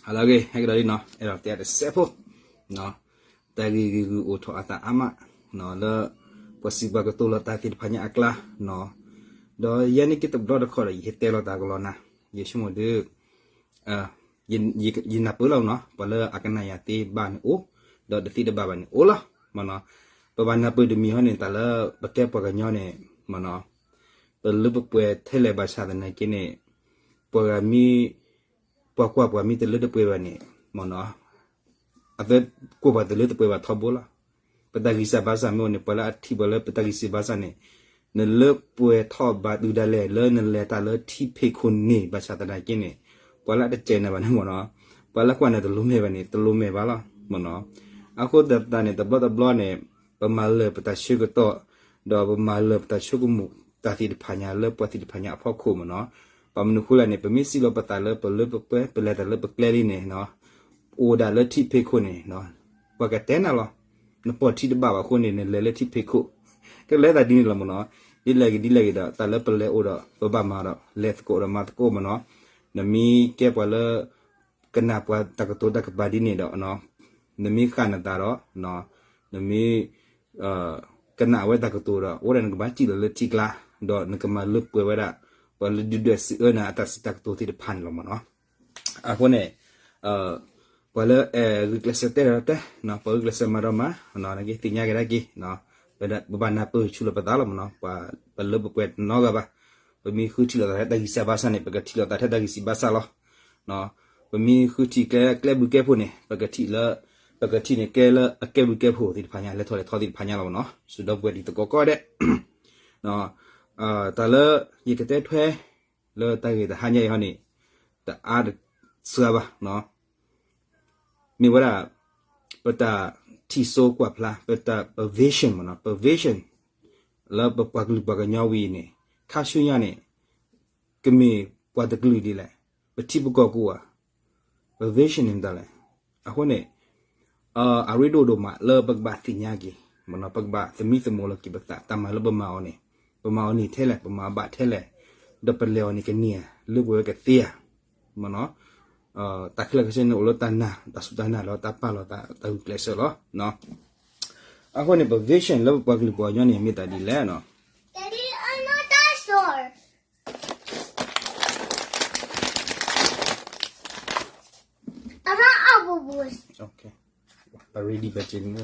ဟါလၢအဂ့ၤ ဟဲကဒီးလံနီၤ အဲၣ်ဒိးတဲအတစဲးဖိ တၢ်ဂ့ၢ်ဂ့ၢ်ဂုၢ်အိၣ်ထီၣ်အသးအါမး လၢ ပှၤစံးပှၤကတိၤလီၤတၢ်သ့ၣ်တဖၣ်ညါအကျါ ဒီးယဲန့ၣ်က့တဘျီတခီၣ်ဒီး ယဟဲတဲလီၤတၢ်ကလီၤနၤ ယဆိကမိၣ်ဒုး ယနၢ်ပၢၢ်လီၤနီၤ ပှၤလၢအကနၣ်ယၤသ့ဘၣ်န့ၣ်အိၣ် ဒီးတသ့တဘၣ်ဘၣ်န့ၣ်အိၣ်လီၤ မ့ၢ်နီၤ ပဘၣ်နၢ်ပၢၢ်တမံၤဟီန့ၣ် တၢ်လၢပကဲပှၤကညီန့ၣ် မ့ၢ်နီၤ ပလၢပပှဲၤထဲလဲၣ်ဘၣ်ဆၣ်သနာ်က့န့ၣ် ပှၤဂၤမ့ၢ် ပှၤကွၢ်ပှၤမ့ၢ်တလၢတပှဲၤဘၣ်န့ၣ် မ့ၢ်နီၤ အဝဲကွၢ်ပှၤတလၢတပှဲၤဘၣ်ထီဘိလီၤ. ပတၢ်ဂံၢ်စၢ်ဘါစၢ်မ့ၢ်အိၣ်န့ၣ် ပှၤလၢအထံၣ်ပှၤလၢပတၢ်ဂံၢ်စၢ်ဘါစၢ်န့ၣ် နလၢပှဲၤထီၣ်ဘၣ်တုၤဒၣ်လဲာ် လၢနလဲၤတၢ်လၢထံဖံးခိၣ်န့ၣ် ဘၣ်ဆၣ်သနာ်က့န့ၣ် ပှၤလၢအတစဲးနၤဘၣ်န့ၣ်မ့ၢ်နီၤ ပှၤလၢကွၢ်နၤတလိၤမဲာ်ဘၣ်န့ၣ် တလိၤမဲာ်ဘၣ်လီၤ မ့ၢ်နီၤ အဃိသတးန့ၣ် တဘျီတဘျီန့ၣ် ပမၤလၢာ်ပတၢ်ဆၢကတီၢ် ဒီးပမၤလၢာ်ပတၢ်ဆိကမိၣ်တၢ်သ့ၣ်တဖၣ်ညါလၢပှၤသ့ၣ်တဖၣ်ညါအဖီခိၣ်မ့ၢ်နီၤ ဘၣ်မနုၤဃိလဲၣ်န့ၣ် ပမ့ၢ်စံးလီၤပသးလၢပလၢပပှဲၤ ပလဲၤတၢ်လၢပကျဲလံန့ၣ် အိၣ်ဒၣ်လၢထံဖံးခိၣ်န့ၣ် ပှၤကတဲနၤလီၤ နပိာ်ထံတဘၣ်ဘၣ်အဃိန့ၣ် နလဲၤလၢထံဖံးခိၣ် ကလဲၤသးဒ်န့ၣ်လီၤမ့ၢ်နီၤ ဒ်လဲၣ်ဂ့ၤဒ်လဲၣ်ဂ့ၤဒီး တၢ်လၢပလဲၤအိၣ်ဒီး ပဘၣ်မၤဒီး လဲၤသကိးဒီးမၤသကိးမ့ၢ်နီၤ နမ့ၢ်ကဲပှၤလၢ ကနၣ်ပှၤတၢ်ကတိၤတၢ်ကပၤဒ်န့ၣ်ဒီး နမ့ၢ်ဃၣ်နသးဒီး နမ့ၢ် ကနၣ်ဝဲတၢ်ကတိၤဒီး အိၣ်ဒၣ်နကဘၣ်စံၣ်လီၤလၢထံကျါ ဒီးနကမၤလၢပှဲၤဝဲဒၣ် ပှၤလၢဒုၣ်ဒွဲၣ်စံးအၢနၤအတၢ်စံးတၢ်ကတိၤသ့ၣ်တဖၣ်န့ၣ်လီၤမ့ၢ်နီၤ အဃိန့ၣ် ပှၤလၢအဲၣ်ဂုာ်ကျဲးစၢးတဲဒီးတဲ ပှၤဂုာ်ကျဲးစၢးမၤဒီးမၤ နကသ့ၣ်ညါကဒါက့ၤ ပဘၣ်နၢ်ပၢၢ်ဆူၣ်လီၤပသးလီၤမ့ၢ်နီၤ ပှၤပလၢပပှဲၤနီတဂၤဘၣ် ပမ့ၢ်ဃုထံၣ်လိာ်သးထဲတၢ်ဂံၢ်စၢ်ဘါစၢ်န့ၣ် ပကထံၣ်လိာ်သးထဲတၢ်ဂံၢ်စၢ်ဘါစၢ်လီၤ ပမ့ၢ်ဃုထံၣ်ကျဲကျဲဘုးကဲဖိန့ၣ် ပကထံၣ်လၢ ပကထံၣ်န့ၣ်ကဲလၢအကဲဘုးကဲဖိသ့ၣ်တဖၣ်ညါ လဲၤထီၣ်လဲၤထီသ့ၣ်တဖၣ်ညါလီၤမ့ၢ်နီၤ စူးဒီပုၢ်ဝဲၢ်တံၤသကိးကိးဂၤဒဲး တၢ်လၢယကတဲထွဲ လၢတၢ်ဂ့ၢ်တဟါညါအံၤဟီန့ၣ် တအါတစှၤဘၣ် မ့ၢ်ဝဲဒၣ် ပတၢ်ထံၣ်စိကွၢ်ဖျါ ပတၢ် ပ vision မ့ၢ်နီၤ ပ vision လၢပပှၤကလုာ်ပှၤကညီဝံၤအံၤန့ၣ် ခါဆူညါန့ၣ် ကမ့ၢ်ပှၤတကလုာ်ဒ်လဲၣ်, ပထံပကီၢ်ကအိၣ်ဧါ, ပ vision န့ၣ်မတၤလဲၣ်. အဃိန့ၣ် အရ့ဒိၣ်ဒိၣ်မးလၢပကဘၣ်သ့ၣ်ညါက့ၤ ပကဘၣ်သမံသမိးလီၤက့ၤပသး တၢ်မၤလၢပမၤအီၤန့ၣ် ပမၤအီၤန့ၢ်ထဲလဲၣ်, ပမၤအီၤဘၣ်ထဲလဲၣ်, ဒီးပလဲၤအီၤန့ၣ်ကန့ၢ်ဧါ, လၢပှဲၤဝဲကသ့ဧါ မ့ၢ်နီၤ, တၢ်ခဲလၢာ်ခဲဆ့န့ၣ်အိၣ်လၢတၢ်နာ် တၢ်စူၢ်တၢ်နာ်လီၤ တၢ်ပာ်လီၤသး တၢ်ဂုာ်ကျဲးစၢးလီၤ. အဃိန့ၣ် ပ vision လၢပပှၤကလုာ်ပှၤကညီန့ၣ် မ့ၢ်တၢ်ဒ်လဲၣ်နီၤ. Daddy, I'm a dinosaur. I got apple boys. Okay. Already budgeting.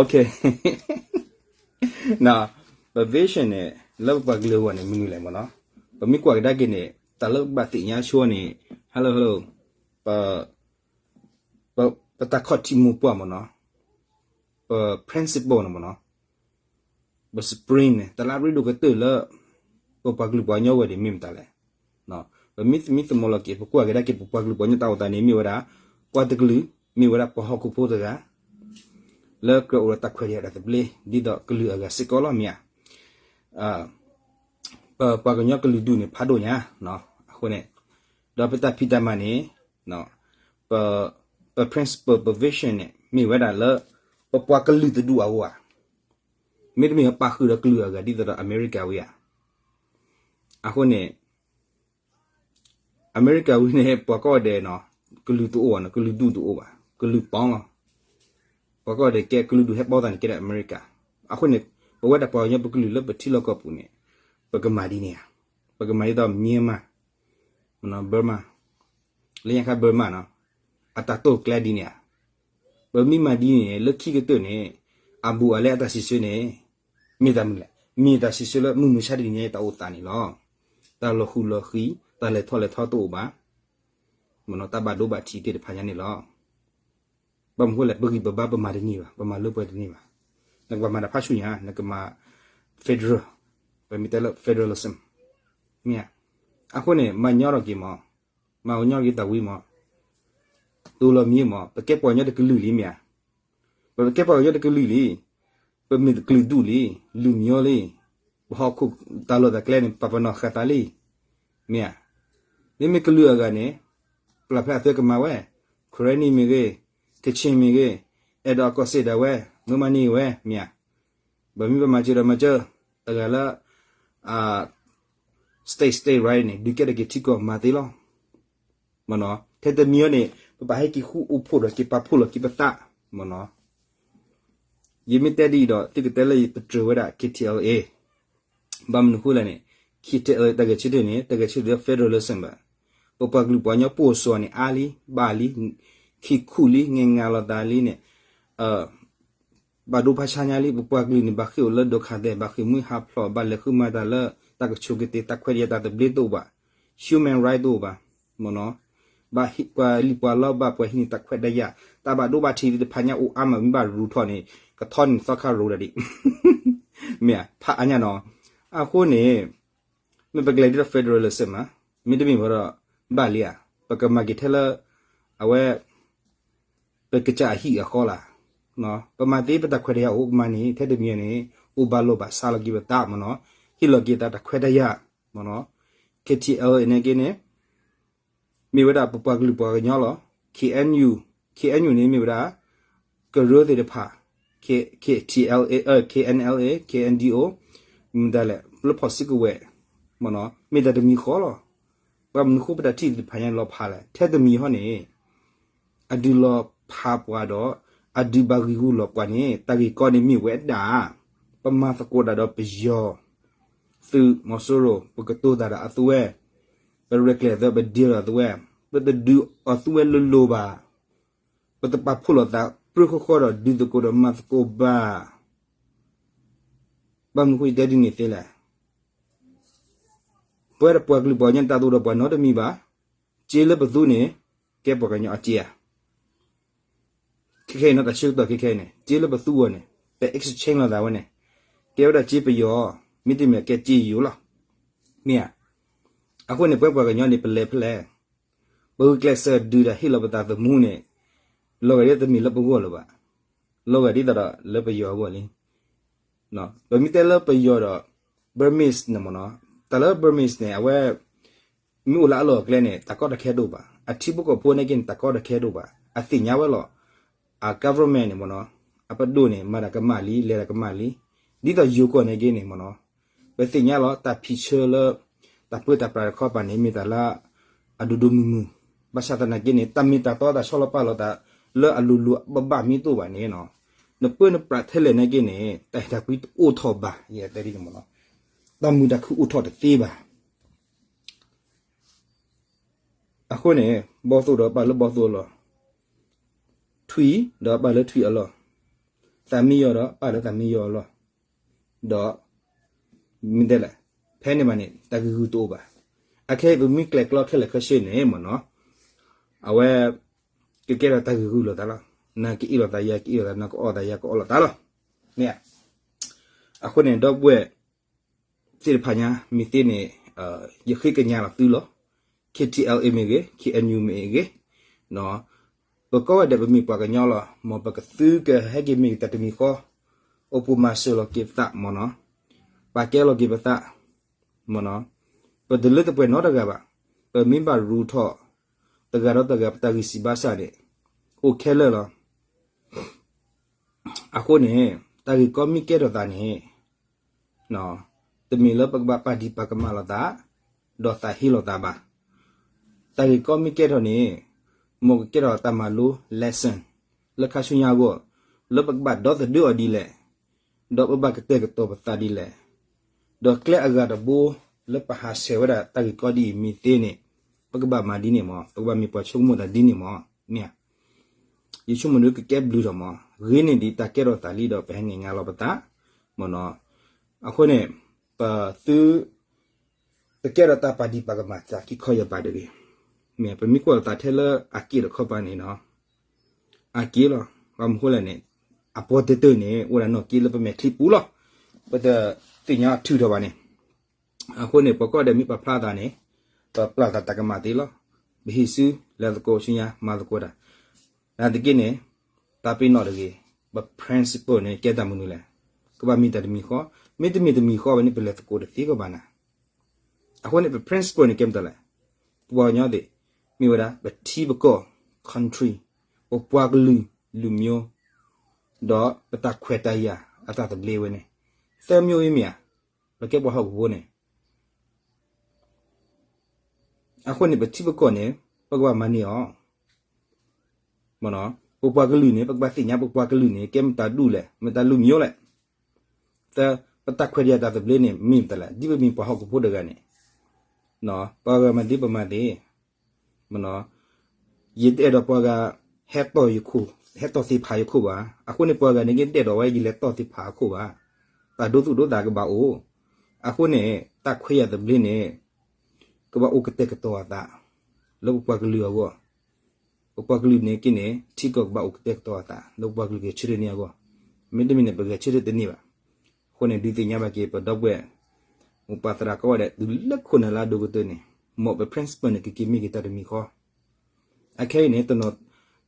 Okay. နီၤ, ပ vision န့ၣ် လၢပပှၤကလုာ်အဂီၢ်န့ၣ် မနုၤလဲၣ်မ့ၢ်နီၤ. ပမ့ၢ်ကွၢ်ကဒါက့ၤန့ၣ် တၢ်လၢပဘၣ်သ့ၣ်ညါဆိန့ၣ် hello hello ပ ပတၢ်ခီၣ်ထံးမိၢ်ပှၢ်မ့ၢ်နီၤ, ပ principle န့ၣ်မ့ၢ်နီၤ, ပ spring န့ၣ် တၢ်လၢအရ့ဒိၣ်ကတၢၢ်လၢ ပပှၤကလုာ်ပှၤကညီဝဲန့ၣ် မ့ၢ်မတၤလဲၣ်. ပမ့ၢ်သမံသမိးလီၤက့ၤ ပကွၢ်ကဒါက့ၤ ပပှၤကလုာ်ပှၤကညီတၢ်အိၣ်သးန့ၣ် မ့ၢ်ဝဲဒၣ် ပှၤတကလုာ် မ့ၢ်ဝဲဒၣ်ပှၤဟီၣ်ခိၣ်ဖိတဂၤ လၢကြၢးအိၣ်ဒီးတၢ်ခွဲးတၢ်ယာ်တၢ်သဘျ့ ဒ်သိးကလုာ်အဂၤစ့ၢ်ကီးလီၤ မ့ၢ်ဧါ. ပပှၤကညီကလုာ်ဒူၣ်န့ၣ် ဖးဒိၣ်ညါ, အဃိန့ၣ် ဒီးပတၢ်ဖံးတၢ်မၤန့ၣ် ပ ပ principle ပ vision န့ၣ် မ့ၢ်ဝဲဒၣ်လၢ ပပှၤကလုာ်တဒူၣ်အဂီၢ်ဧါ, မ့တမ့ၢ်ပာ်ဃုာ်ဒီးကလုာ်အဂၤ ဒ်သိးဒီးအမဲရကၤဝံၤဧါ. အဃိန့ၣ် အမဲရကၤဝံၤန့ၣ် ပှၤကိးဂၤဒဲးနီၤ ကလုာ်တအိၣ်ဘၣ်နီၤ, ကလုာ်ဒူၣ်တအိၣ်ဘၣ်, ကလုာ်ပီလီၤ. ပှၤကိးဂၤဒဲးကဲကလုာ်ဒူၣ်ဟဲပီသးန့ၣ် ကဲဒၣ်အမဲရကၤ. အဃိန့ၣ် ပဝဲဒၣ်ပှၤကညီပကလုာ်လၢပထံလီၢ်ကီၢ်ပူၤန့ၣ် ပကမၤဒ်န့ၣ်ဧါ, ပကမၤဒ်သိး Myanmar, မ့ၢ်နီၤ Burma, လၢညါခါ Burma နီၤ, အတၢ်တိာ်ကျဲဒ်န့ၣ်ဧါ. ပမ့ၢ်မၤဒ်န့ၣ် လၢခံကတၢၢ်န့ၣ် အဘူးအလဲအတၢ်စံးဆၢန့ၣ် မ့ၢ်တၢ်မနုၤလဲၣ်, မ့ၢ်တၢ်စံးဆၢလၢမုၢ်မဆါတနံၤညါအံၤတၢ်အိၣ်သးန့ၣ်လီၤ. တၢ်လီၤဃူလီၤဃံၤ တၢ်လဲၤထီၣ်လဲၤထီတအိၣ်ဘၣ်, မ့ၢ်နီၤ တၢ်ဘၣ်ဒိဘၣ်ထံးသ့ၣ်တဖၣ်ညါန့ၣ်လီၤ. ဘၣ်မနုၤဃိလဲၣ် ပဂံၢ်ပဘါပမၤတန့ၢ်ဘၣ်, ပမၤလၢပှဲၤတန့ၢ်ဘၣ်. နကဘၣ်မၤတၢ်ဖးဆူညါ နကမၤ federal, ပမ့ၢ်တဲလၢ federalism မ့ၢ်ဧါ. အဃိန့ၣ် မၤညီထီၣ်က့ၤမး, မၤကညီထီၣ်က့ၤတၢ်ဝံၤမး, တိၢ်လီၤမံၤမး, ပကဲပှၤကညီတကလုာ်လံမ့ၢ်ဧါ. ပကဲပှၤကညီတကလုာ်လံ, ပမ့ၢ်တကလုာ်ဒူၣ်လံ, လုၢ်မံၤလံ, ပဟီၣ်ခိၣ်တၢ်လီၢ်တၢ်ကျဲန့ၣ် ပပာ်ပနီၣ်ဃာ်သးလံ, မ့ၢ်ဧါ. မ့မ့ၢ်ကလုာ်အဂၤန့ၣ် ပျၢ်ဖဲအသၢကမၤဝဲ, Karenni မ့ၢ်ဂ့ၤ, Kachin မ့ၢ်ဂ့ၤ, အဲၣ်ဒိးအကီၢ်စ့ၢ်ဒၣ်ဝဲ, မ့ၢ်မၤန့ၢ်ဝဲ, မ့ၢ်ဧါ. ပမ့ၢ်ပမၤစၢၤဒီးမၤစၢၤ, တဂၤလၢ အ state state right န့ၣ် ဒုးကဲထီၣ်က့ၤထံကီၢ်မၤသ့လီၤ. မ့ၢ်နီၤ ထဲတမံၤအံၤန့ၣ် ပဘၣ်ဟဲက့ၤဃူအိၣ်ဖှိၣ်ဒီးက့ၤပာ်ဖှိၣ်လီၤက့ၤပသး မ့ၢ်နီၤ ယမ့ၢ်တဲဒ်အံၤဒီး သုကတဲလၢယပတြၢၤဝဲဒၣ် K T L A ဘၣ်မနုၤဃိလဲၣ်န့ၣ် K T L A တၢ်ဂဲၤဆၢထၢၣ်န့ၣ် တၢ်ဂဲၤဆၢထၢၣ်ဒီး federalism ဘၣ်. ပပှၤကလုာ်ပှၤကညီပိာ်စီၤန့ၣ် အါလံ ဘၣ်လံ ခံခူၣ်လံ ငဲၤငါလီၤသးလံန့ၣ် ဘၣ်ဒိဖးဆါညါလံ ပပှၤကလုာ်န့ၣ် ဘၣ်ဃ့ၢ်အိၣ်လၢဒိးခးသဲး ဘၣ်ဃ့ၢ်မှံဟးဖျိး ဘၣ်လဲၤဃုမၤတၢ်လၢ တၢ်ကဆိၣ်ကတ့ၤ တၢ်ခွဲးတၢ်ယာ် တၢ်သဘျ့တအိၣ်ဘၣ် human right တအိၣ်ဘၣ် မ့ၢ်နီၤ ဘၣ်ပှၤလံၣ်ပှၤလီ ဘၣ်ပှၤဟံးန့ၢ်တၢ်ခွဲးတၢ်ယာ် တၢ်ဘၣ်ဒိဘၣ်ထံးသ့ၣ်တဖၣ်ညါအိၣ်အါမး မ့ၢ်ဘၣ်ရူးထီၣ်န့ၣ် ကထီန့ၣ်သီခါရိးဒၣ်ဒံး မ့ၢ်ဧါ ဖးအါညါနီၤ အဃိန့ၣ် မ့ၢ်ပကလဲၤဒ်ဒီး federalism မး မ့တမ့ၢ်ဘၣ်ဒီး ဘၣ်လံဧါ ပကမၤက့ၤထဲလၢ အဝဲ ပကစၢ်အဟံၣ်အဃီလၢ် ပမၤသ့ပတၢ်ခွဲးတၢ်ယာ်အိၣ်ကမၤန့ၣ် ထဲတမံၤန့ၣ် အိၣ်ဘၣ်လိာ်ဘၣ်စးလီၤက့ၤပသးမ့ၢ်နီၤ ဟ့ၣ်လီၤက့ၤသးတၢ်ခွဲးတၢ်ယာ် မ့ၢ်နီၤ K T L A န့ၣ်က့န့ၣ် မ့ၢ်ဝဲဒၣ်ပပှၤကလုာ်ပှၤကညီလီၤ K N U K N U န့ၣ်မ့ၢ်ဝဲဒၣ် ကရၢသ့ၣ်တဖၣ် K T L A K N L A K N D O မ့ၢ်တၢ်လဲၣ် လၢဖီၣ်စုကဝဲၤ မ့ၢ်နီၤ မ့ၢ်တၢ်တမံၤဃီလီၤ ဘၣ်မနုၤဃိပတၢ်ထံၣ်သ့ၣ်တဖၣ်ညါလီၤဖးလဲၣ် ထဲတမံၤဟီန့ၣ် အဒုးလီၤဖးပှၤဒီး အဒုးဘၣ်ဂံၢ်ဂူာ်လီၤပှၤန့ၣ် တၢ်ဂ့ၢ်ကီန့ၣ်မ့ၢ်ဝဲဒၣ် ပမၤသကိးတၢ်ဒီးပယီၤ သုးမီၤစိရိၤ ပကတိၤတၢ်ဒီးအသုဝဲ ပရဲၣ်ကျဲၤအသုဝဲ ပဒ့လီၤအသုဝဲ ပတဒုးအီၤသုဝဲလိၤလိၤဘၣ် ပတပာ်ဖှိၣ်လိာ်သးပြၢဃီဃီဒီး ဒုးသကိးဒီးမၤသကိးဘၣ် ဘၣ်မနုၤဃိယတဲဒ်န့ၣ်သ့လဲၣ် ပဝဲဒၣ်ပှၤကလုာ်ပှၤကညီန့ၣ် တၢ်တအိၣ်ဒီးပှၤနီတမံၤဘၣ်. စ့လၢပသူန့ၣ် ကဲပှၤကညီအစ့ဧါ. ခဲခဲအံၤနီၤ တၢ်ဆၢကတီၢ်ခဲခဲအံၤန့ၣ် စ့လၢပသူအီၤန့ၣ် ပ exchange လိာ်သးဝဲန့ၣ် ကဲဝဲဒၣ်စ့ပယီၤ မ့တမ့ၢ်ကဲစ့ယိၤလီၤ. မ့ၢ်ဧါ. အဃိန့ၣ် ပဝဲပှၤကညီန့ၣ် ပလဲၤဖဲလဲၣ် ပဂုာ်ကျဲးစၢးဒုးတၢ်ဟ့ၣ်လီၤပသးသမူန့ၣ် လီၤဂာ်ဒ်တမ့ၢ်လၢပဂီၢ်လၢၤဘၣ်. လီၤဂာ်ဒ်သိးဒီးလၢပယီၤအဂီၢ်လံ. ပမ့ၢ်တဲလၢပယီၤဒီး Burmese န့ၣ်မ့ၢ်နီၤ တၢ်လၢ Burmese န့ၣ် အဝဲ မ့ၢ်အိၣ်လၢအလီၢ်အကျဲန့ၣ် တၢ်ကီတၢ်ခဲတအိၣ်ဘၣ်. အထံဖိကီၢ်ဖိန့ၣ်က့န့ၣ် တၢ်ကီတၢ်ခဲတအိၣ်ဘၣ်. အသ့ၣ်ညါဝဲလီၤ. အ government န့ၣ်မ့ၢ်နီၤ အပဒိၣ်န့ၣ် မၤတၢ်ကမၣ်လံ လဲၤတၢ်ကမၣ်လံ. ဒ်သိးယိၤကီၢ်န့ၣ်က့န့ၣ်မ့ၢ်နီၤ ပသ့ၣ်ညါလီၤ တၢ်ဖံးဆၢလၢ တၢ်ပၢတၢ်ပြးတခီပၤန့ၣ် မ့ၢ်တၢ်လၢ အဒိၣ်ဒိၣ်မုၢ်မုၢ်. ဘၣ်ဆၣ်သနာ်က့န့ၣ် တၢ်မ့ၢ်တၢ်တီတၢ်ဆီလီၤပာ်လီၤသး လၢအလိၤလိၤဘၣ်ဘၣ်မ့ၢ်တအိၣ်ဘၣ်န့ၣ်နီၤ နပၢနပြးထဲလဲၣ်န့ၣ်က့န့ၣ် တၢ်အဲၣ်တၢ်ကွံတအိၣ်ထီၣ်ဘၣ် ယတဲဒ်န့ၣ်မ့ၢ်နီၤ တၢ်မုာ်တၢ်ခုအိၣ်ထီၣ်တသ့ဘၣ်. အဃိန့ၣ် ဘီၣ်သိၣ်ဒီးပာ်လၢဘီၣ်သိၣ်အလီၢ်, ထွံၣ်ဒီးပာ်လၢထွံၣ်အလီၢ်, သးမံယီၤဒီးပာ်လၢသးမံယီၤအလီၢ်, ဒီး မ့ၢ်တဲလဲၣ် ဖဲန့ၣ်ဘၣ်န့ၣ် တၢ်ဂ့ၢ်ဂုာ်တအိၣ်ဘၣ်. အခဲအံၤပမ့ၢ်ကျဲၤကျီခဲလၢာ်ခဲဆ့န့ၣ်မ့ၢ်နီၤ အဝဲ ကကဲထီၣ်တၢ်ဂ့ၢ်ဂုာ်လိာ်သးလီၤ. နကအ့ၣ်လိာ်သးယၤ ကအ့ၣ်လိာ်သး နကအီၣ်သးယၤ ကအီၣ်လိာ်သးလီၤ. မ့ၢ်ဧါ. အဃိန့ၣ် ဒီပုၢ်ဝဲၢ်သ့ၣ်တဖၣ်ညါ မ့ၢ်သ့န့ၣ် ယဃ့ကညးလီၤသုလီၤ. K T L A မ့ၢ်ဂ့ၤ K N U မ့ၢ်ဂ့ၤ ပကိးဂၤဒဲးပမ့ၢ်ပှၤကညီလီၤ. မ်ပကသုကဟဲက့ၤမ့ၢ်တၢ်တမံၤဃီ အိၣ်ပိာ်မၤစၢၤလီၤက့ၤပသးမ့ၢ်နီၤ ပာ်ကဲလီၤက့ၤပသး မ့ၢ်နီၤ ပတလၢတပှဲၤနီတဂၤဘၣ်. ပမ့ၢ်ဘၣ်ရူးထီၣ် တဂၤဒီးတဂၤ ပတၢ်ဂံၢ်စၢ်ဘါစၢ်န့ၣ် အိၣ်ခဲလၢာ်လီၤ. အဃိန့ၣ် တၢ်ဂ့ၢ်ကီမ့ၢ်ကဲထီၣ်သးန့ၣ် တမ့ၢ်လၢပကဘၣ်ပာ်ဒံးပာ်ကမၣ်လိာ်သး ဒီးသးဟ့လိာ်သးဘၣ်. တၢ်ဂ့ၢ်ကီမ့ၢ်ကဲထီၣ်န့ၣ် မ်ကကဲထီၣ်တၢ်မၤလိ lesson လၢခါဆူညါအဂီၢ် လၢပကဘၣ်ဒီသဒၢအီၤဒ်လဲၣ်, ဒီးပဘၣ်ကတဲာ်ကတီၤပသးဒ်လဲၣ်, ဒီးကျဲအဂၤတဘိ လၢပဟးဆှဲးဝဲဒၣ်တၢ်ဂ့ၢ်ကီဒ်အံၤမ့ၢ်သ့န့ၣ် ပကဘၣ်မၤဒ်န့ၣ်မ့ၢ် ပကဘၣ်မ့ၢ်ပှၤဆိကမိၣ်တၢ်ဒ်န့ၣ်မ့ၢ် မ့ၢ်ဧါ. ယဆိကမိၣ်ဒ်ကကဲဘျုးထီၣ်မး ဂ့ၤန့ၢ်ဒံးတၢ်ကဲထီၣ်သးလံဒီး ပဟဲန့ၢ်ငါလီၤပသး မ့ၢ်နီၤ. အဃိန့ၣ် ပသု ပကဲထီၣ်တၢ်ပာ်ဒံးပာ်ကမၣ်သးခံခီယပာ်တဂ့ၤ. မ့ၢ်ပမ့ၢ်ကွၢ်လီၤသးထဲလၢအက့ၢ်တခီပၤန့ၣ်နီၤ အက့ၢ်လီၤ. ဘၣ်မနုၤဃိလဲၣ်န့ၣ် အပီၢ်တ့ၢ်တ့ၢ်န့ၣ် အိၣ်ဒၣ်နီၢ်က့ၢ်လၢပမဲာ်ချံပူၤလီၤ. ပတသ့ၣ်ညါထုးထီၣ်ဘၣ်န့ၣ် အဃိန့ၣ် ပကိးဂၤဒဲးမ့ၢ်ပာ်ဖျါသးန့ၣ် ပပျၢ်သးတၢ်ကမၣ်သ့လီၤ. ပဟံးစု လဲၤသကိးဆူညါ မၤသကိးတၢ်. နာ်သက့န့ၣ် တၢ်ပ့ၤနီၣ်တဂ့ၤ ပ principle န့ၣ် ကဲတၢ်မနုၤလဲၣ်. ကဘၣ်မ့ၢ်တၢ်တမံၤဃီ, မ့တမ့ၢ်တမံၤဃီဘၣ်န့ၣ် ပလဲၤသကိးတသ့ကီးဘၣ်နၤ. အဃိန့ၣ် ပ principle န့ၣ် ကဲမတၤလဲၣ်. ပပှၤကညီသ့ၣ် မ့ၢ်ဝဲဒၣ် ပထံပကီၢ် country, ပပှၤကလုာ် လူမျိုး, ဒီးပတၢ်ခွဲးတၢ်ယာ်အတၢ်သဘျ့ဝဲန့ၣ် သၢမျိုးအံၤမ့ၢ်ဧါ. ပကဲပှၤဟီၣ်ကဝီၤန့ၣ် အဃိန့ၣ် ပထံပကီၢ်န့ၣ် ပကဘၣ်မၤန့ၢ်အီၤ, ပပှၤကလုာ်န့ၣ် ပကဘၣ်သ့ၣ်ညါ ပပှၤကလုာ်န့ၣ် ကဲမတၤဒူၣ်လဲၣ်, မတၤလူၤမံၤလဲၣ်, ပတၢ်ခွဲးတၢ်ယာ်တၢ်သဘျ့န့ၣ် မ့ၢ်မတၤလဲၣ်, ဒ်ပမ့ၢ်ပှၤဟီၣ်ခိၣ်ဖိတဂၤန့ၣ် ပှၤဂၤမၤသ့ပမၤသ့, ယတအဲၣ်ဒိးပှၤဂၤ ဟဲတီၢ်ယခိၣ်, ဟဲတီၢ်သ့ၣ်ဖးယခိၣ်ဘၣ်. အဃိန့ၣ် ပှၤဂၤန့ၣ်က့ တအဲၣ်ဒိးဝဲယလဲၤတီၢ်သ့ၣ်ဖးအခိၣ်ဘၣ်. တၢ်ဒိသူၣ်ဒိသးကဘၣ်အိၣ်. အဃိန့ၣ် တၢ်ခွဲးတၢ်ယာ်သဘျ့န့ၣ် ကဘၣ်အိၣ်ကတဲာ်ကတီၤအသး လၢပပှၤကလုာ်အဂီၢ်, ပပှၤကလုာ်န့ၣ်က့န့ၣ် ထံကီၢ်ကဘၣ်အိၣ်ကတဲာ်ကတီၤအသး လၢပပှၤကလုာ်ဂဲၤဆၢထၢၣ်န့ၢ်အဂီၢ်, မ့တမ့ၢ်န့ၣ် ပဂဲၤဆၢထၢၣ်တန့ၢ်ဘၣ်. အဃိန့ၣ် ဒုးသ့ၣ်ညါဘၣ်က့ၤ ပဒီပုၢ်ဝဲၢ် မိၢ်ပၢ်သရၣ်ကိးဂၤဒဲး တုၤလၢခိၣ်နၢ်လၢအဒိၣ်ကတၢၢ်န့ၣ် မ်ပ principle န့ၣ် ကက့ၤမ့ၢ်က့ၤတၢ်တမံၤဃီ. အခဲအံၤန့ၣ် တနီၤ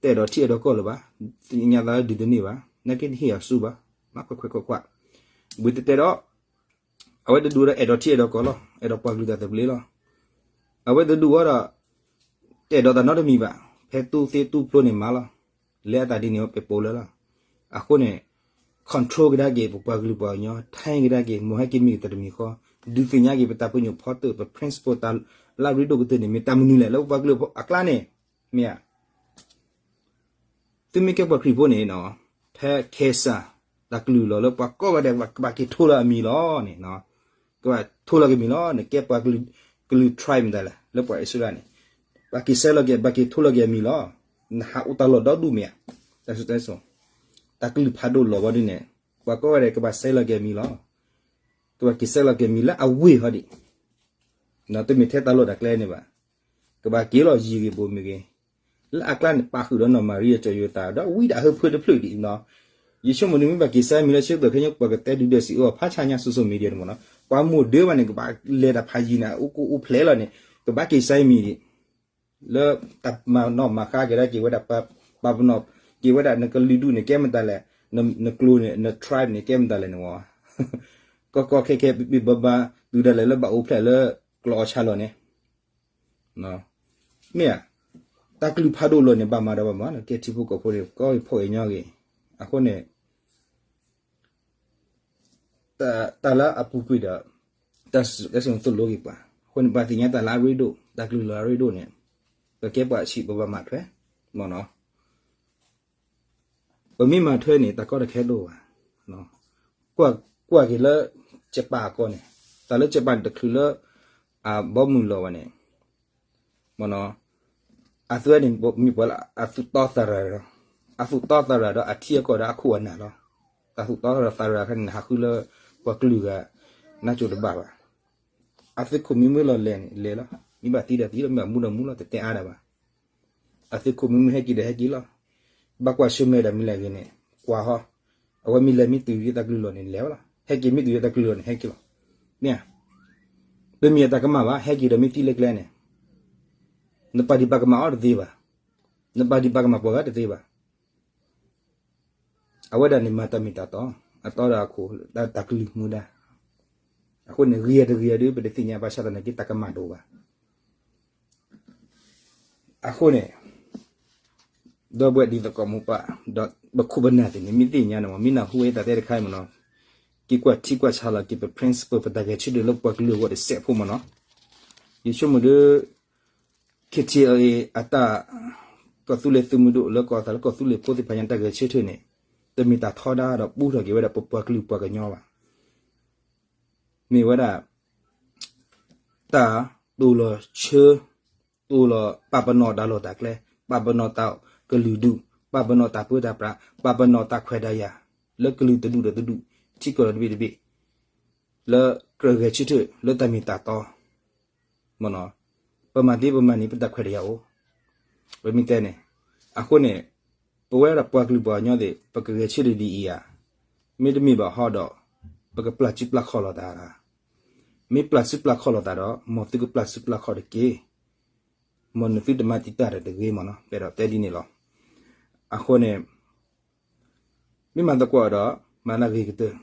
တအဲၣ်ဒိးထံအဲၣ်ဒိးကီၢ်လၢၤဘၣ်, သ့ၣ်ညါသးဒုးတန့ၢ်ဘၣ်, နာ်က့တဟ့ၣ်အီၤဆူၣ်ဘၣ်, မၤခွဲးခွဲးခွးခွး, ဝံၤတတဲဒီး အဝဲတဒူၣ်ဒီးအဲၣ်ဒိးထံအဲၣ်ဒိးကီၢ်လီၤ, အဲၣ်ဒိးပှၤကလုာ်တၢ်သဘျ့လီၤ. အဝဲတဒူၣ်ဝဲဒီး တအဲၣ်ဒိးတၢ်နီတမံၤဘၣ်, ဖဲတူၢ်သ့တူၢ်ဖျိန့ၣ်မၤလီၤ, လဲၤအတၢ်ဒ်န့ၣ်ဝဲပပိာ်လၢလီၤ. အဃိန့ၣ် control ကဒါက့ၤ ပပှၤကလုာ်ပှၤကညီ, ထါကဒါက့ၤ မ်ဟဲက့ၤမ့ၢ်က့ၤတၢ်တမံၤဃီ, ဒုးသ့ၣ်ညါက့ၤ ပတၢ်ပညိၣ်ဖီတၢၣ် ပ principle တၢ်လၢအရ့ဒိၣ်ကတၢၢ်န့ၣ် မ့ၢ်တၢ်မနုၤလဲၣ် လၢပပှၤကလုာ်အကျါန့ၣ်, မ့ၢ်ဧါ. သုမ့ၢ်ကဲပှၤခရံာ်ဖိန့ၣ်, ဖဲခဲစၢ် တၢ်ကလုၢ်လီၤလၢပှၤကိးဂၤဒဲး ကဘၣ်က့ၤထိလီၤအမံၤလီၤန့ၣ်, ကဘၣ်ထိလီၤက့ၤမံၤလီၤန့ၣ်, ကဲပှၤကလုာ် tribe မတၤလဲၣ် လၢပှၤအံၣ်စရ့လးန့ၣ်, ဘၣ်က့ၤဆဲးလီၤက့ၤ ဘၣ်က့ၤထိလီၤက့ၤအမံၤလီၤ. နဟးအိၣ်တၢ်လီၢ်ဒီဒူၣ်မ့ၢ်ဧါ. တၢ်စံး တၢ်စံး တၢ်ကလုၢ်ဖးဒိၣ်လီၤဝဲဒ်န့ၣ်, ပှၤကိးဂၤဒဲး ကဘၣ်ဆဲးလီၤက့ၤအမံၤလီၤ. ကဘၣ်က့ၤဆဲးလီၤက့ၤအမံၤလၢအဝ့ၢ်ဟီဒံး, တမ့ၢ်ထဲတၢ်လီၢ်တၢ်ကျဲန့ၣ်ဘၣ်. ကဘၣ်က့ၤလီၤယံၤဂ့ၤဘိမ့ၢ်ဂ့ၤ, လၢအကျါန့ၣ် ပာ်ဃုာ်ဒီးနီၢ်မၤရံအကၠီယိၤသး ဒီးဝံဒၣ်ဟၢဖၢတဖျၢၣ်ဒံးနီၤ. ယဆိကမိၣ်န့ၣ် မ့ၢ်ဘၣ်က့ၤဆဲးမံၤလၢဆၢကတီၢ်ခဲအံၤ ပှၤကတဲဒုးဒီးစံးအီၤဖးဆါညါ social media န့ၣ်မ့ၢ်နီၤ, ပှၤမိၢ်ဒၢဘၣ်န့ၣ် ကဘၣ်လဲၤတၢ်ဖးယံၤန့ၣ် အိၣ်ကိၣ်အိၣ်ဖျဲးလီၤန့ၣ် ကဘၣ်က့ၤဆဲးမံၤဒံး လၢတၢ်မၤနီၣ်မၤဃါက့ၤဒၣ်က့ၤဝဲဒၣ် ပာ်ပနီၣ်က့ၤဝဲဒၣ် နကလုာ်ဒူၣ်န့ၣ် ကဲမတၤလဲၣ်, နကျိာ်န့ၣ် န tribe န့ၣ် ကဲမတၤလဲၣ်န့ၣ်ဝဲ, ကီကီခဲခဲ ပံၢ်ပံၢ်ဘါဘါ တုၤဒၣ်လဲာ်လၢဘၣ်အိၣ်ဖျဲၣ်လၢကျီၢ်အီၣ်ဆၣ်လီၢ်န့ၣ်, မ့ၢ်ဧါ. တၢ်ကလုၢ်ဖးဒိၣ်လီၤန့ၣ် ဘၣ်မၤဒီးဘၣ်မၤ ကဲထံဖိကီၢ်ဖိန့ၣ် ကီၢ်ဂ့ၤဖီၣ်ဂ့ၤညီဂ့ၤ, အဃိန့ၣ် တၢ်လၢအပူၤကွံာ်ဒီး တၢ်စံၣ်စိၤသိၣ်လိက့ၤပှၤ, အဃိန့ၣ် ပှၤသ့ၣ်ညါတၢ်လၢအရ့ဒိၣ် တၢ်ကလုၢ်လီၤအရ့ဒိၣ်န့ၣ် ပကဲပှၤဆံး ပဘၣ်မၤထွဲ, မ့ၢ်နီၤ. ပမ့ၢ်မၤထွဲန့ၣ် တၢ်ကီတၢ်ခဲတအိၣ်ဘၣ်. ကွၢ်က့ၤလၢ ကၠပၣ်အကီၢ်န့ၣ်, တၢ်လၢကၠပၣ်န့ၣ် တချုးလၢ အဘီမုၢ်လီၤဘၣ်န့ၣ် မ့ၢ်နီၤ, အသုဝဲန့ၣ် မ့ၢ်ပှၤလၢအသူၣ်တီသးရၤဒီး, အသူၣ်တီသးရၤဒီးအထံအကီၢ်ဒီးအခိၣ်အနၢ်လီၤ. တၢ်သူၣ်တီသးရၤအခါန့ၣ် နဟးဃုလၢ ပှၤကလုာ်ဂၤ နၢ်စိၤတဘၣ်ဘၣ်. အသုးခိၣ်မံမုၢ်လီၤလဲၤန့ၣ် လဲၤလီၤ. မ့ၢ်ဘၣ်သံဒီးသံလီၤ, မ့ၢ်ဘၣ်မူဒီးမူလီၤ, တတဲအါဒၣ်ဘၣ်. အသုးခိၣ်မံမုၢ်ဟဲက့ၤဒီးဟဲက့ၤလီၤ. ဘၣ်ကွၢ်ဆၢၣ်မဲာ်ဒီးမ့ၢ်လဲၤဂ့ၤန့ၣ် ကွၢ်ဟီ, အဝဲမ့ၢ်လဲၤမ့ၢ်တုၤယတၢ်ကလုၢ်လီၤန့ၣ် လဲၤဝဲလီၤ. ဟဲက့ၤမ့ၢ်တုၤယတၢ်ကလုၢ်လီၤန့ၣ် ဟဲက့ၤလီၤ. မ့ၢ်ဧါ. တမ့ၢ်အတၢ်ကမၣ်ဘၣ်, ဟဲက့ၤဒီးမ့ၢ်သံလၢကျဲန့ၣ် နပာ်ဒံးပာ်ကမၣ်အီၤတသ့ဘၣ်. နပာ်ဒံးပာ်ကမၣ်ပှၤဂၤတသ့ဘၣ်. အဝဲဒၣ်န့ၣ်မၤတၢ်မ့ၢ်တၢ်တီ, အတီဒီးအခိၣ်, တၢ်ကလုၢ်မူဒါ. အဃိန့ၣ် ဂ့ၤတဂ့ၤဒုး ပတသ့ၣ်ညါဘၣ်ဆၣ်သနာ်က့ တၢ်ကမၣ်တအိၣ်ဘၣ်. အဃိန့ၣ် ဒီပုၢ်ဝဲၢ်ဒ်သိးကိးမိၢ်ပၢ် ဒီးပခိၣ်ပနၢ်သ့ၣ်န့ၣ် မ့ၢ်သ့ၣ်ညါန့ၣ်မ့ၢ် မ့ၢ်နၢ်ဟူဝဲတၢ်တဲတခါအံၤမ့ၢ်နီၤ, က့ၤကွၢ်ထံကွၢ်ဆးလီၤက့ၤ ပ principle ပတၢ်ဂဲၤဆၢထၢၣ်လၢပှၤကလုာ်အဂီၢ်တစဲးဖိမ့ၢ်နီၤ. ယဆိကမိၣ်ဒီး KTLA အတၢ် ကီၢ်သူလ့ၤသုးမုၢ်ဒိၣ် လၢကီၢ်သးလၢကီၢ်သူလ့ၤဖိသ့ၣ်တဖၣ်ညါတၢ်ဂဲၤဆၢထၢၣ်န့ၣ် တမ့ၢ်တၢ်ထီဒါဒီးပူထီၣ်က့ၤဝဲဒၣ်ပပှၤကလုာ်ပှၤကညီဘၣ်. မ့ၢ်ဝဲဒၣ် တၢ်တိၢ်လီၤဆၢ တိၢ်လီၤပာ်ပနီၣ်တၢ်လီၢ်တၢ်ကျဲ, ပာ်ပနီၣ်တၢ်ကလုာ်ဒူၣ်, ပာ်ပနီၣ်တၢ်ပၢတၢ်ပြး, ပာ်ပနီၣ်တၢ်ခွဲးတၢ်ယာ် လၢကလုာ်တဒူၣ်ဒီးတဒူၣ်, ထံကီၢ်ဒီးတဘ့ၣ်တဘ့ၣ်, လၢကြၢးဂဲၤဆၢထၢၣ်လၢတၢ်မ့ၢ်တၢ်တီ မ့ၢ်နီၤ, ပမၤသ့ပမၤန့ၣ် ပတၢ်ခွဲးတၢ်ယာ်အိၣ်, ပမ့ၢ်တဲန့ၣ်, အဃိန့ၣ် ပဝဲဒၣ်ပှၤကလုာ်ပှၤကညီသ့ၣ် ပကဂဲၤဆၢထၢၣ်ဒ်အံၤဧါ, မ့တမ့ၢ်ဘၣ်ဟီဒီး ပကပျၢ်စုပျၢ်ခီၣ်လိာ်သး, မ့ၢ်ပျၢ်စုပျၢ်ခီၣ်လိာ်သးဒီး မ်သုကပျၢ်စုပျၢ်ခီၣ်တက့ၢ်, မ်နသုတမၤတံာ်တာ်ဒီးတဂ့ၤမ့ၢ်နီၤ, ပအဲၣ်ဒိးတဲဒ်န့ၣ်လီၤ. အဃိန့ၣ် မ့ၢ်မၤသကိးဒီး မၤလၢဂ့ၤကတၢၢ်,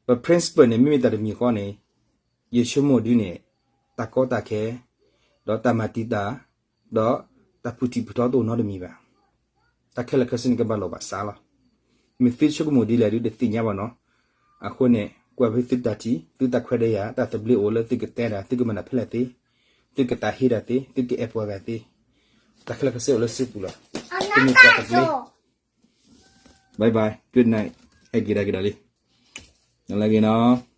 ပ principle န့ၣ် မ့မ့ၢ်တၢ်တမံၤဃီန့ၣ် ယဆိကမိၣ်ဒ်န့ၣ် တၢ်ကီတၢ်ခဲ ဒီးတၢ်မၤတံာ်တာ် ဒီးတၢ်ဖုၣ်ထံၣ်ဖုၣ်ထီတအိၣ်နီတမံၤဘၣ်. တၢ်ခဲလၢာ်ခဲဆ့န့ၣ်ကဘၣ်လီၤဘၣ်စးလီၤ. မ့ၢ်သုဆိကမိၣ်ဒ်လဲၣ်ဒုးတသ့ၣ်ညါဘၣ်နီၤ. အဃိန့ၣ် ကွၢ်ဖဲသုတၢ်ထံၣ် သုတၢ်ခွဲးတၢ်ယာ် တၢ်သဘျ့အိၣ်လၢသုကတဲဒၣ် သုကမၤတၢ်ဖဲလဲၣ်သ့, သုကတၢ်ဟ့ဒီးသ့, သုကအဲၣ်ပှၤဂၤသ့, တၢ်ခဲလၢာ်ခဲဆ့အိၣ်လၢစုပူၤလီၤ. သုမ့ၢ်ပှၤတဘျ့, bye bye, good night, ဟဲက့ၤဒီးက့ၤဒီးလံ, နလၢဂ့ၤနီၤ.